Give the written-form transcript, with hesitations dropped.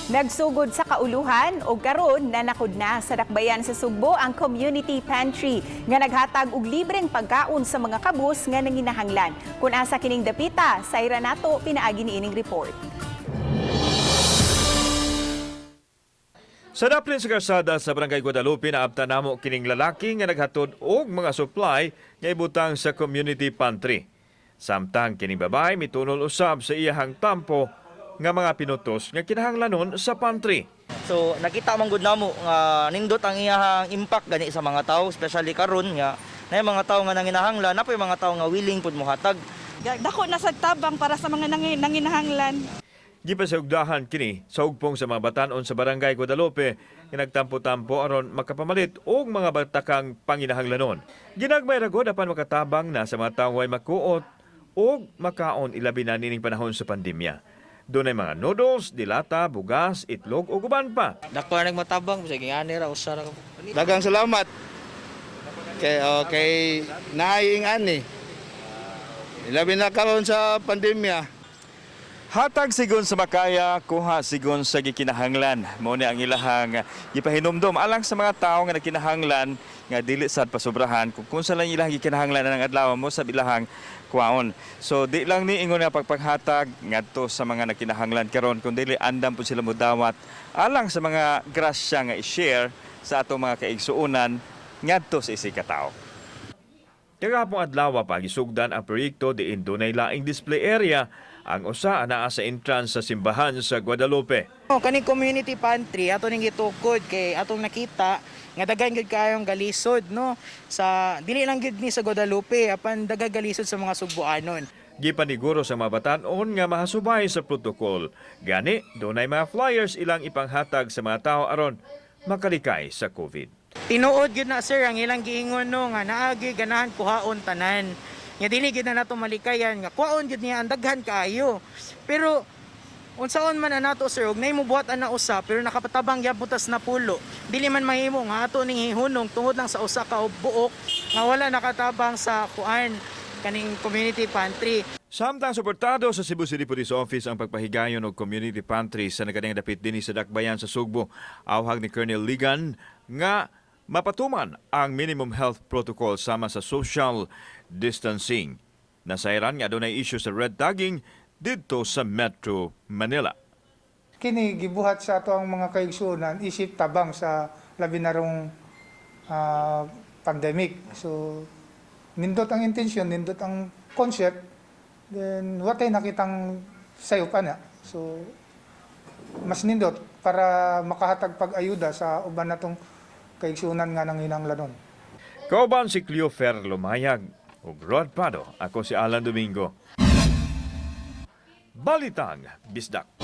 Nagsugod sa kauluhan o karon nanakod na sa dakbayan sa Sugbo ang community pantry nga naghatag og libreng pagkaon sa mga kabus nga nanginahanglan. Kung asa kining dapita, sayra nato pinaagi niining report. Sa daplin sa karsada sa Barangay Guadalupe, naabtan namo kining lalaki nga naghatod og mga supply nga ibutang sa community pantry. Samtang kining babae mitunol usab sa iyahang tampo nga mga pinutos nga kinahanglanon sa pantry. So nakita man gud namo nga nindot ang iyahang impact gani sa mga tao, especially karon nga na mga tao nga nanginahanglan, na poy mga tao nga willing pud mohatag. Dako na sa tabang para sa mga nanginahanglan. Gipasugdahan kini sa ugpong sa mga batanon sa Barangay Guadalupe nga nagtampo-tampo aron makapamalit og mga batakang panginahanglanon. Ginagmay ra gud apan makatabang na sa mga tawo ay makuot og makaon, ilabi na nining panahon sa pandemya. Dunay mga noodles, dilata, bugas, itlog ug uban pa. Dako na nagmatabang, sige ani ra, usa ra ka. Daghang salamat. Kay okay, naaying ani. Labi na karon sa pandemya. Hatag sigon sa makaya, kuha sigon sa gikinahanglan. Mao ni ang ilahang gipahinumdom alang sa mga tawo nga nagkinahanglan nga dili sad pasobrahan kung kunsa lang ilahang gikinahanglan ang adlaw mo sa ilahang kuwaon. So di lang ni ingon nga pagpanghatag ngadto sa mga nagkinahanglan karon, kun dili andam pud sila modawat alang sa mga grasya nga i-share sa atong mga kaigsuonan ngadto sa isig ka tawo. Kagahapong adlaw pa gisugdan ang proyekto diin dunay laing display area, ang usa anaa sa entrance sa simbahan sa Guadalupe. Oh, kaning community pantry ato ning gitukod kay atong nakita nga daghan gyud kaayong galisod, no, sa dili lang gyud ni sa Guadalupe apan daghan galisod sa mga Sugboanon. Gipaniguro sa mga batan-on nga mahasubay sa protocol. Gani, dunay mga flyers ilang ipanghatag sa mga tao aron makalikay sa COVID. Tinuod gyud na, sir, ang ilang giingon, no, nga naagi ganahan kuhaon tanan. Nga dili gyud na nato malikayan nga kuhaon gyud niya ang daghan kaayo. Pero unsaon man anato, sir, og nay mobuhat ana usa pero nakapatabang gyapon tas napulo. Dili man mahimo nga ato ning hihunong tungod lang sa usa ka buok nga wala nakatabang sa kuan kaning community pantry. Samtang suportado sa Cebu City Police Office ang pagpahigayon og community pantry sa naganing dapit dinhi sa dakbayan sa Sugbo. Awhag ni Colonel Ligan nga mapatuman ang minimum health protocol sama sa social distancing. Nasayran nga adunay issue sa red tagging didto sa Metro Manila. Kini gibuhat sa ato ang mga kaigsuonan isip tabang sa labi na rong pandemic. So nindot ang intention, nindot ang concept, then watay nakitang sayo pa na. So mas nindot para makahatag pag-ayuda sa uban natong kaigsuonan nga nanginahanglanon. Kauban si Cleofer Lumayag ug Rod Prado. Ako si Alan Domingo. Balitang Bisdak.